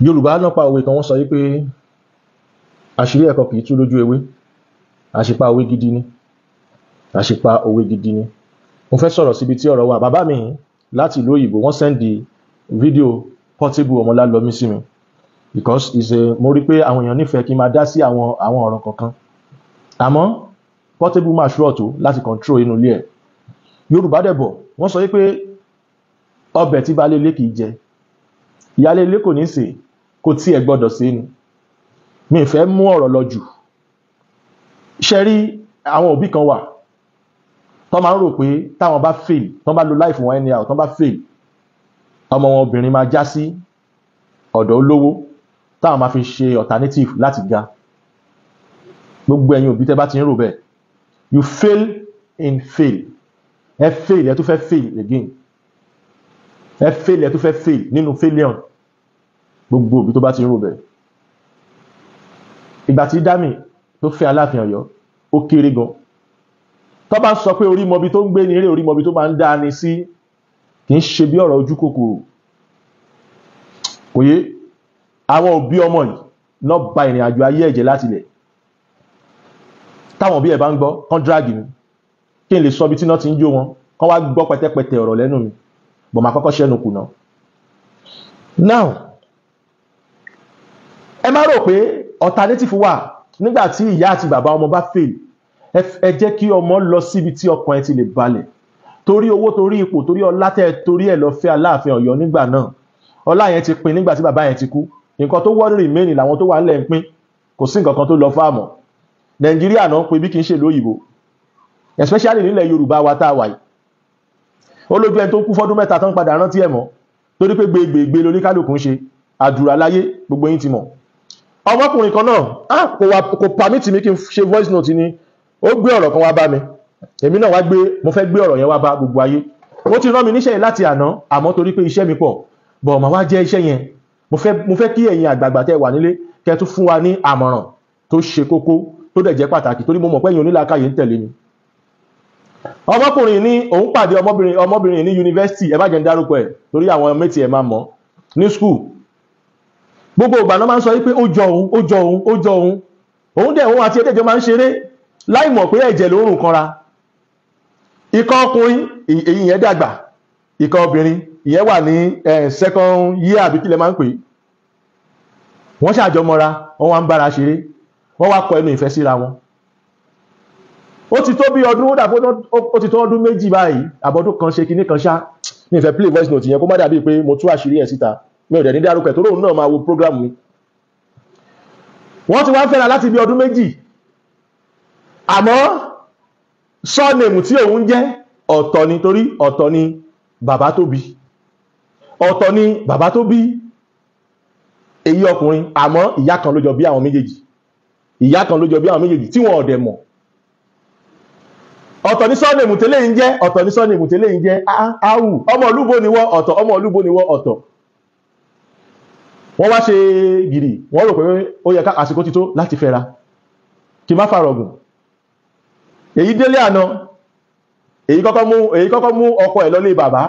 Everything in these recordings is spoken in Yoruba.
Yorùbá náà pa òwe kan, wọ́n sọ wípé àṣírí ẹ̀kọ kì í tú lójú ewé. Àṣìpa òwe gidi ni, àṣìpa òwe gidi ni. Mo fẹ́ sọ̀rọ̀ síbi tí ọ̀rọ̀ wà. Bàbá mi láti ìlú òyìnbó, wọ́n send fídíò Portable Ọmọlálọmí sí mi because is a mo rí pé àwọn èèyàn nífẹ̀ẹ́ kí n máa dá sí àwọn ọ̀rọ̀ kọ̀ọ̀kan, àmọ́ Portable máa ṣúrọ̀ tó láti control inú ilé ẹ̀. Yorùbá dẹ̀ bọ̀, wọ́n sọ wípé ọbẹ̀ tí baálé ilé kì í jẹ, ìyálé ilé kò ní sè, kò tiẹ̀ gbọ́dọ̀ sè ni. Mi ì fẹ́ mú ọ̀rọ̀ lọ jù. Ṣe rí, àwọn òbí kan wà tó máa ń rò pé táwọn bá fail, tó bá lo life wọn anyhow, tó bá fail, ọmọ wọn obìnrin máa já sí ọ̀dọ̀ olówó táwọn máa fi ṣe alternative láti ga. Gbogbo ẹ̀yin òbí tẹ́ bá ti ń rò bẹ́ẹ̀, you fail in fail. Ẹ fail, ẹ tún fẹ́ fail again. Ẹ fail, ẹ tún fẹ́ fail nínú failure. Gbogbo òbí tó bá ti ń rò bẹ́ẹ̀. Ìgbà tí Dami tó fẹ́ Aláàfin Ọ̀yọ́, ó kéré gan. Tó bá ń sọ pé orí mọbi tó ń gbé ní eré, orí mọbi tó máa ń dá ni sí, kì í ṣe bí ọ̀rọ̀ ojú kòkòrò. Kò yé àwọn òbí ọmọ yìí náà ba ìrìn àjò ayé ẹ̀jẹ̀ láti ilẹ̀. Táwọn òbí ẹ̀ bá ń gbọ́ kán drag mi kí n lè sọ ibi tí náà ti ń jó wọn, kán wá gbọ́ pẹ́tẹ́pẹ́tẹ́ ọ̀rọ̀ lẹ́nu mi bọ̀, máa kọ́kọ́ ṣẹ́nu kùnà. Now, ẹ má rò pé alternative wà nígbà tí ìyá àti bàbá ọmọ bá fail. Ẹ jẹ́ kí ọmọ lọ síbi tí ọkàn ẹ ti lè balẹ̀. Torí owó, torí ipò, torí ọlá tẹ́ torí ẹ̀ lọ fẹ́ Aláàfin Ọ̀yọ́ nígbà náà, ọlá yẹn ti pin nígbà tí bàbá yẹn ti kú. Nǹkan tó wọ́n remain làwọn tó wà nílẹ̀ ń pín. Kò sí nǹkan kan tó lọ fáàmọ̀. Nàìjíríà náà ń pin bí kì í ṣe lóyìnbó, especially nílẹ̀ Yorùbá wa tá a wà yìí. Ó lójú ẹni tó kú fọ́dún 3 tán padà rántí ẹ̀ mọ́, torí pé gbègbègbè lóníkálùkù ń ṣe àdúrà láyé. Gbogbo yín ti mọ̀ ọmọkùnrin kan náà. Ah, kò wá kò permit mi kí n ṣe voice note ni. Ó gbé ọ̀rọ̀ kan wá bá mi, èmi náà wá gbé, mo fẹ́ gbé ọ̀rọ̀ yẹn wá bá gbogbo ayé. Ó ti rán mi níṣẹ́ yìí láti àná, àmọ́ torí pé iṣẹ́ mi pọ̀ bọ̀, mà wá jẹ́ iṣẹ́ yẹn. Mo fẹ́ kí ẹ̀yin àgbààgbà tẹ́ wà nílé kẹ́ tún fún wa ní àmọ̀ràn tó ṣe kókó, tó dẹ̀ jẹ́ pàtàkì, torí mo mọ̀ pé ẹ̀yin onílàákàyè ń tẹ̀lé mi. Ọmọkùnrin ní òun pàdé ọmọbìnrin ní yunifásitì. Ẹ bá jẹ́ ń dárúkọ ẹ̀ torí àwọn méjì ẹ̀ máa mọ̀ ní school. Gbogbo ìgbà náà máa ń sọ wípé ó jọ òun, ó jọ òun, ó jọ òun. Òun dẹ̀, òun àti ẹ̀dẹ̀jọ máa ń ṣeré láì mọ̀ pé ẹ̀jẹ̀ ló ń rùn kanra. Ikọ̀ ọkùnrin èyí yẹn dàgbà, ikọ̀ obìnrin ìyẹn wà ní second year, àbí kílẹ̀ máa ń pè. Wọ́n ṣàjọ mọ́ra, wọ́n wá ń bára ṣeré, wọ́n wá kọ ẹnu ìfẹ́ síra wọn. Ó ti tó bí ọdún, ó dàbí ó ti tó ọdún 2 báyìí, àbọ̀dún kan ṣe kinní kan ṣá. Mi fẹ́ play voice note yẹn kó má dàbí pé mo tú àṣírí ẹ̀ síta. Mi ò dẹ̀ ní dárúkọ ẹ̀ torí òun náà máa wo program mi. Wọ́n ti wá fẹ́ra láti bí ọdún 2, àmọ́ surname tí òun jẹ́ ọ̀tọ̀ ni, torí ọ̀tọ̀ ni bàbá tó bí, ọ̀tọ̀ ni bàbá tó bí èyí ọkùnrin, àmọ́ ìyá kan ló jọ bí àwọn méjèèjì. Ìyá kan ló jọ bí àwọn méjèèjì tí wọn ò dẹ̀ mọ̀. Ọ̀tọ̀ ní surname tẹ́lẹ̀ ń jẹ́, ọ̀tọ̀ ní surname tẹ́lẹ̀ ń jẹ́. Áwù, ọmọ olúbo ni wọ́n, ọ̀tọ̀, ọmọ olúbo ni wọ́n, ọ̀tọ̀. Wọ́n wá ṣe gìrì, wọ́n rò pé ó yẹ ká àsìkò ti tó láti fẹ́ra. Kí má fàrọ̀gùn, èyí délé àná, èyí kọ́kọ́ mú ọkọ ẹ̀ lọlé bàbá.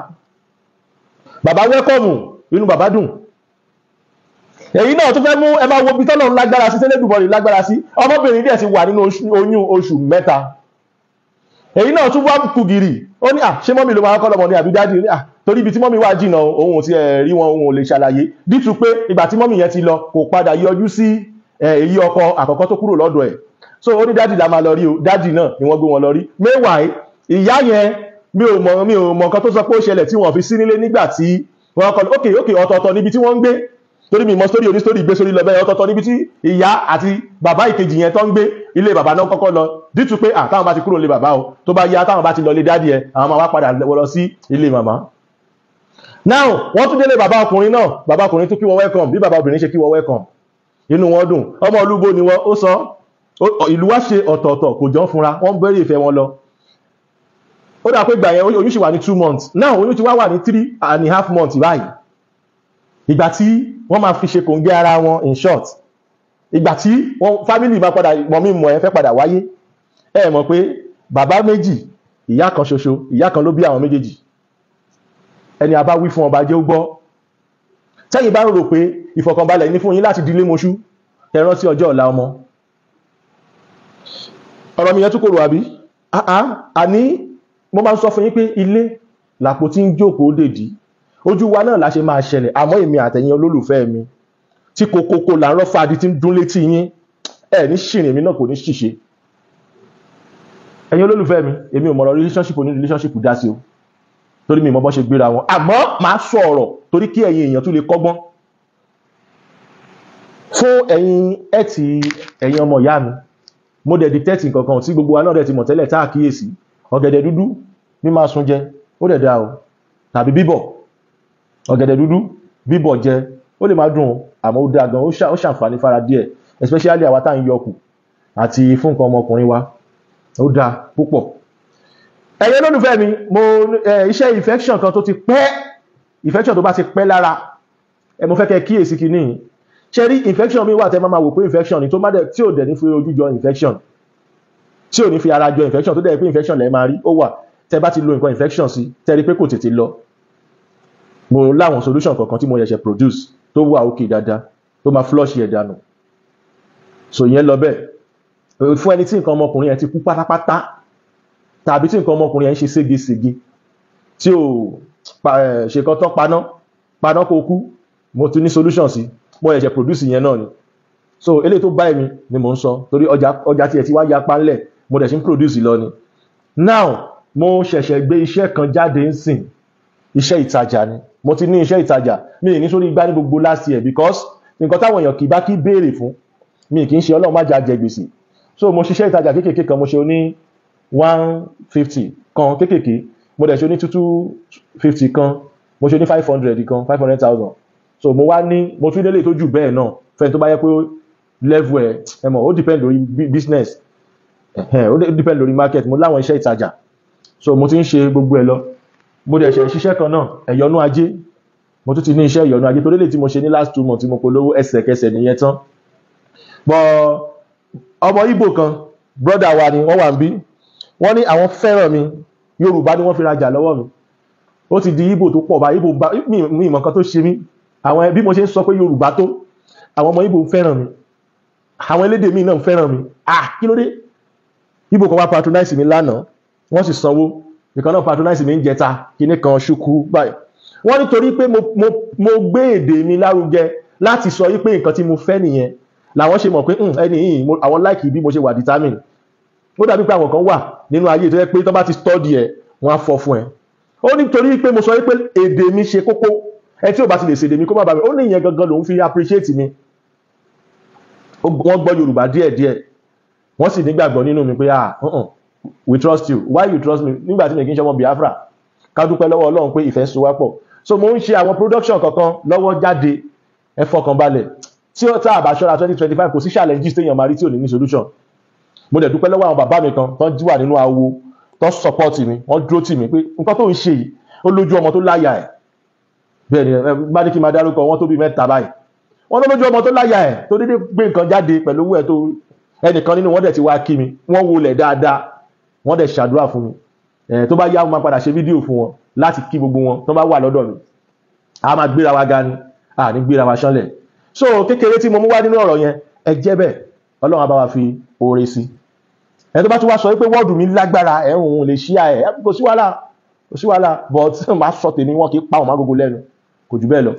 Bàbá welcome, inú bàbá dùn. Èyí náà tó fẹ́ mú, ẹ máa wo bí tọ́lọ́run lágbára sí, tẹ́lẹ̀dùbọ̀rì lágbára sí. Ọmọbìnrin díẹ̀ ti wà nínú oyún oṣù 3. Èyí náà tún wá kù gìrì, ó ní à, ṣé mummy ló máa kọ́ lọ́mọ ní àbí daddy? Ní à, torí ibi tí mummy wà jìnnà, òun ò ti ẹ̀ rí wọn, òun ò lè ṣàlàyé dítú pé ìgbà tí mummy yẹn ti lọ, kò padà yọjú sí èyí ọkọ àkọ́kọ́ tó kúrò lọ́dọ̀ ẹ̀. So ó ní daddy la máa lọ rí o. Daddy náà ni wọ́n gbé wọn lọ rí. Meanwhile, ìyá yẹn, mi ò mọ̀ nǹkan tó sọ pé ó ṣẹlẹ̀ tí wọ́n fi sí nílé nígbà tí wọ́n kọ́. Ok, ọ̀tọ̀ọ̀tọ̀ níbi tí wọ́n ń gbé, torí mi mọ sórí onísórí gbé sórí lọ bẹ́ẹ̀. Ọ̀tọ̀ọ̀tọ̀ níbi tí ìyá àti bàbá ìkejì yẹn tó ń gbé. Ilé bàbá náà kọ́kọ́ lọ dítú pé à, táwọn bá ti kúrò nílé bàbá o, tó bá yá, táwọn bá ti lọ ilé daddy ẹ, àwọn máa wá padà lọ sí ilé màmá. Now, wọ́n tún délé bàbá ọkùnrin náà. Bàbá ọkùnrin tún kí wọ́n welcome bí bàbá obìnrin ṣe kí wọ́n welcome. Inú wọn dùn. Ọmọ olúbo ni wọ́n, ó sọ ìlú wá ṣe ọ̀tọ̀ọ̀tọ̀, kò jọ ń fúnra wọ́n bẹ̀rẹ̀ ìfẹ́ wọn lọ. Ó dà pé ìgbà yẹn oyún sì wà ní 2 months. Now, oyún ti wá wà ní 3.5 months báyìí. Ìgbà tí wọ́n máa fi ṣe kòǹgẹ́ ara wọn, in short, ìgbà tí wọ́n family máa padà mọ̀ mí mọ̀ ẹ fẹ́ padà wáyé, ẹ mọ̀ pé bàbá méjì, ìyá kan ṣoṣo, ìyá kan ló bí àwọn méjèèjì. Ẹni a bá wí fún, ọba jẹ́ ó gbọ́. Tẹ́yìn bá ń rò pé ìfọ̀kànbalẹ̀ ní fún yín láti dilé moṣú, ẹ rántí ọjọ́ ọ̀la ọmọ. Ọ̀rọ̀ mi yẹn tún kòrò àbí? Àní mo máa ń sọ fún yín pé ilé làpò tí ń jókòó dèdí, ojú wa náà la ṣe máa ṣẹlẹ̀. Àmọ́ èmi àtẹ̀yin olólùfẹ́ mi tí kokoko là ń rọ́ fàdí tí ń dún létí yín, ẹ ní ṣìrìn, èmi náà kò ní ṣìṣe. Ẹ̀yin olólùfẹ́ mi, èmi ò mọ̀rọ̀ relationship oní relationship dá sí o, torí mi mọ̀ bọ́ ṣe gbéra wọn. Àmọ́ màá sọ ọ̀rọ̀ torí kí ẹ̀yin èèyàn tún lè kọ́gbọ́n. Fún ẹ̀yin ẹ̀tì, ẹ̀yin ọmọ ìyá mi, mo dẹ̀ detect nǹkan kan tí gbogbo wa náà dẹ̀ ti mọ̀ tẹ́lẹ̀ tá a kíyèsí. Ọ̀gẹ̀dẹ̀ dúdú ní máa sun jẹ, ó dẹ̀ da o, tàbí bíbọ̀. Ọ̀gẹ̀dẹ̀ dúdú bíbọ̀ jẹ, ó lè má dùn, àmọ́ ó dáa gan, ó ṣàǹfààní fara díẹ̀, especially àwa tá à ń yọkù àti fún nǹkan ọmọkùnrin wa, ó dáa púpọ̀. Ẹ̀yin olólùfẹ́ mi, mo iṣẹ́ infection kan tó ti pẹ́, infection tó bá ti pẹ́ lára ẹ, mo fẹ́ kẹ́ kíyèsí kìíní. Ṣe rí infection mi wà tẹ́ máa wò pé infection ni, tó má dẹ̀ tí ò dẹ̀ ní fi ojú jọ infection, tí ò ní fi ara jọ infection, tó dẹ̀ pé infection lẹ́ máa rí. Ó wà tẹ́ bá ti lo nǹkan infection sí, tẹ́ rí pé kò tètè lọ. Mo láwọn solution kankan tí mo ṣẹ̀ṣẹ̀ produce tó wà òkè dáadáa, tó máa flush ẹ̀ dànù. So ìyẹn lọ bẹ́ẹ̀. Fún ẹni tí nǹkan ọmọkùnrin yẹn ti kú pátápátá, tàbí tí nǹkan ọmọkùnrin yẹn ń ṣe ségesège, tí ò ṣe kan tán, paná paná kó kú, mo ti ní solution sí, mo ṣẹ̀ṣẹ̀ produce yẹn náà ni. So eléyìí tó bá èmi ni mò ń sọ, torí ọjà tiẹ̀ ti wá yapa ńlẹ̀, mo dẹ̀ ṣe ń produce lọ ni. Now mo ṣẹ̀ṣẹ̀ gbé iṣẹ́ kan jáde ń sìn, iṣẹ́ ìtajà ni. Mo ti ní iṣẹ́ ìtajà mi ní sórí igbá ní gbogbo last year, because nǹkan táwọn èèyàn kì í bá kí béèrè fún mi kì í ṣe, Ọlọ́run má jà jẹ gbèsè. So mo ṣiṣẹ́ ìtajà kéékèèké kan, mo ṣe oní 150 kan kéékèèké, mo dẹ̀ ṣe oní 250 kan, mo ṣe oní 500 kan, 500,000. So mo wá ní mo tún lélẹ̀ tó jù bẹ́ẹ̀ náà fẹ́ni tó bá yẹ pé level ẹ̀, ẹ mọ̀, ó depend lórí business, ó depend lórí market. Mo láwọn iṣẹ́ ìtajà, so mo ti ń ṣe gbogbo ẹ̀ lọ. Mo dẹ̀ ṣe ṣiṣẹ́ kan náà, ẹ̀yọ́nú ajé. Mo tún ti ní iṣẹ́ ìyọ́nú ajé, torí lè tí mo ṣe ní last 2 months tí mo polówó, ẹsẹ̀kẹsẹ̀ nìyẹn tán. Bọ́ ọmọ Ìgbò kan, brother wa ni wọ́n wà ń bí, wọ́n ní àwọn fẹ́ràn mi. Yorùbá ni wọ́n fi rajà lọ́wọ́ mi, ó ti di Ìgbò tó pọ̀ bá Ìgbò bá mi. Ìmọ̀ kan tó ṣe mí, àwọn bí mo ṣe ń sọ pé Yorùbá tó, àwọn ọmọ Ìgbò ń fẹ́ràn mi, àwọn elédè mi náà ń fẹ́ràn mi. Ah, kí ló dé? Ìgbò kan wá patronize mi lánàá, wọ́n sì sanwó. Ìkan náà patronize mi ń jẹta kíní kan ṣúkú báyìí. Wọ́n nítorí pé mo gbé èdè mi lárugẹ láti sọ yí pé nǹkan tí mo fẹ́ nìyẹn, làwọn ṣe mọ̀ pé ẹni yìí, àwọn like bí mo ṣe wà determine. Ó dàbí pé àwọn kan wà nínú ayé tó yẹ pé tó bá ti study ẹ, wọ́n á fọ́ fún ẹ. Ó nítorí pé mo sọ pé èdè mi ṣe kókó, ẹ tí ò bá ti lè ṣèdè mi, kó má bàa mi. Ó ní ìyẹn gangan lòun fi appreciate mi. Wọ́n gbọ́ Yorùbá díẹ̀díẹ̀, wọ́n sì nígbàgbọ́ nínú mi pé, "Ah, uh-uh, we trust you." Why you trust me nígbà tí mi kì í ṣe ọmọ Biafra? Ká dúpẹ́ lọ́wọ́ Ọlọ́run pé ìfẹ́ so wá pọ̀. So mo ń ṣe àwọn production kankan lọ́wọ́ jáde, ẹ fọkàn balẹ̀. Tí ó tá a bá ṣọ́ra, 2025, kò sí challenges téèyàn máa rí tí ò ní ní solution. Mo dẹ̀ dúpẹ́ lọ́wọ́ àwọn bàbá mi kan tó wà nínú awo, tó support mi, wọ́n dúró tì mí pé nǹkan tó ń ṣe yìí, ó lójú ọmọ tó láyà ẹ̀. Bẹ́ẹ̀ ni, ẹ bá ní kí n máa dárúkọ wọn tó bí mẹ́ta báyìí. Wọ́n ló lójú ọmọ tó láyà ẹ̀ tó dédé gbé nǹkan jáde pẹ̀lú owó ẹ̀ tó. Ẹnìkan nínú wọn dẹ̀ ti wá kí mi, wọ́n wọlẹ̀ dáadáa, wọ́n dẹ̀ ṣàdúrà fún mi. Ẹ̀ tó bá yá, mo máa padà ṣe fídíò fún wọn láti kí gbogbo wọn tó bá wà lọ́dọ̀ mi. A máa gbéra wa ga ni, a ní gbéra wa ṣánlẹ̀. So kékeré tí mo mú wá nínú ọ̀rọ̀ yẹn, ẹ jẹ́ bẹ́ẹ̀, Ọlọ́run á bá wa fi oore sí. Ẹ tó bá tún wá sọ wípé wọ́ọ̀dù mi lágbára, ẹ̀ ń lè ṣí ẹ̀, kò sí wàhálà, kò sí wàhálà, but máa sọ tèmi, wọn kì í pa òun mágógó lẹ́nu, kò jù bẹ́ẹ̀ lọ.